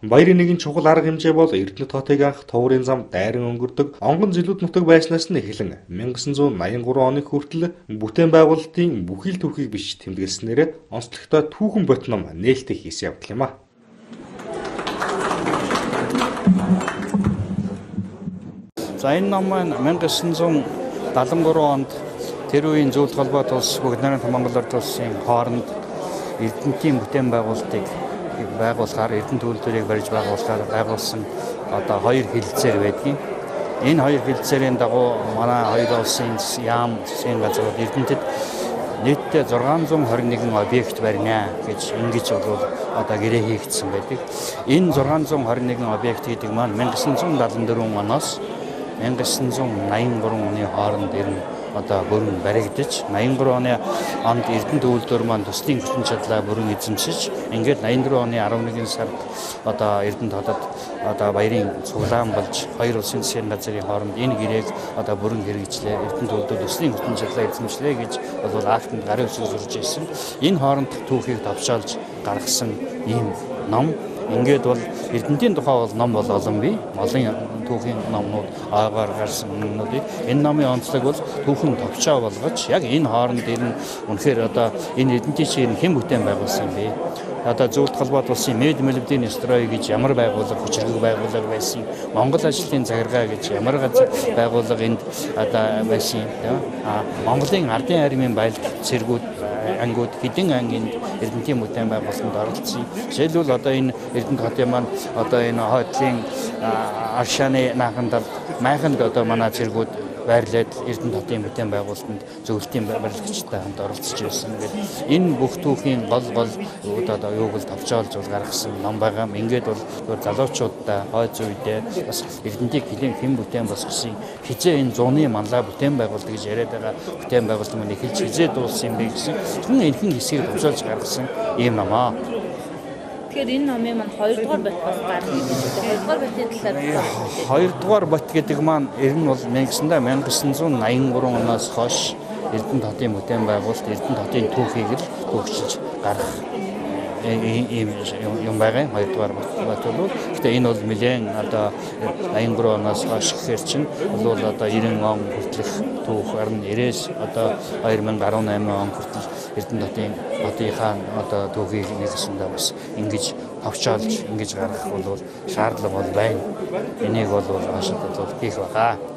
Баярын нэгэн чухал арга хэмжээ бол Эрдэнэт хотыг анх товрын зам дайран өнгөрдөг онгон зэлүүд нутаг байснаас нь эхлэн 1983 оны хүртэл бүтээн байгуулалтын бүхий л түүхийг бичиж тэмдэглэснээр онцлогтой түүхэн бот ном нээлттэй хийсэн явдал юм а. За энэ ном маань 1973 онд тэр үеийн Зөвлөлт холбоот улс Бүгд найрамдах Монгол Ард улсын хооронд Эрдэнэтийн бүтээн байгуулалтыг байгуулахаар Эрдэнэт үйлдвэрийг барьж байгуулахаар байгуулсан одоо хоёр хэлэлцээр байдгийн. Энэ хоёр хэлэлцээрийн дагуу манай хоёр улсын яам засгийн газрууд Эрдэнэтэд нийтдээ 621 объект барина гэж ингэж бол одоо гэрээ хийгдсэн байдаг. Энэ 621 объект гэдэг маань 1974 оноос 1983 оны хооронд ер нь одоо бүрэн баригдаж 83 оны онд Эрдэнэт үйлдвэр маань төслийн хүчин чадлаа бүрэн эзэмшиж ингээд 84 оны 11 сард одоо Эрдэнэт хотод одоо баярын цуглаан болж хоёр улсын засгийн газрын хооронд энэ гэрээг одоо бүрэн хэрэгжлээ. Эрдэнэт үйлдвэр төслийн хүчин чадлаа эзэмшлээ гэж бол актанд гарын үсэг зурж ирсэн. Энэ хоорондох түүхийг товчоолж гаргасан ийм ном. Ингээд бол Эрдэнэтийн тухай бол ном бол олон бий. Олон түүхийн номнууд ойгоор гарсан номнууд. Энэ номын онцлог бол түүхэн товчоо болгож яг энэ хооронд ер нь үнэхээр одоо энэ Эрдэнэтийн чиг хэн бүтээн байгуулсан юм бэ? Одоо Зөвлөлт холбоот улсын Мэд мэлбдийн строй гэж ямар байгууллага, хүчирхэг байгууллага байсан, Монгол ажлын захиргаа гэж ямар газар байгууллага энд одоо байсан юм. Монголын ардын армийн байлт цэргүүд ангиуд хэдэн ангийн Эрдэнэтийн бүтээн байгуулалтанд оролцсон. Жишээлбэл одоо энэ Эрдэнэт хотын маань одоо энэ хойдлын Аршааны наахан талд майханд одоо манай цэргүүд байрлаад Эрдэнэт хотын бүтээн байгуулалтанд зөвлөлтийн барилгачтай хамт оролцож байсан. Ингээд энэ бүх түүхийн гол одоо юуг л товчоолж бол гаргасан ном байгаа. Ингээд бол зөвхөн залуучуудаа хойд зүйдээ бас Эрдэнэтийг хэн бүтээн босгосон, хизээ энэ зуны манлай бүтээн байгуулалт гэж яриад байгаа бүтээн байгуулалт маань эхэлж хизээ дууссан юм бэ гэсэн зөвхөн энэхэн хэсгийг товчоолж гаргасан ийм ном аа. Тэгэхээр энэ номын маань 2 дугаар бот бас гарна гэж байна. 2 дугаар ботын талаар 2 дугаар бот гэдэг маань ер нь бол 1983 оноос хойш Эрдэнэт хотын бүтээн байгуулалт, Эрдэнэт хотын түүхийг л хөгжиж гаргах ийм юм байгаа. 2 дугаар бот бол гэхдээ энэ бол нэлээд одоо 83 оноос хойш гэхээр чинь бол одоо 90 он хүртэлх түүх гарна. 90-ээс одоо 2018 он хүртэл Эрдэнэт хотын хотынхаа одоо түүхийг нэгсэндээ бас ингэж товчоолж ингэж гаргах бол шаардлага бол байна. Энийг бол хашид бол хийх байхаа.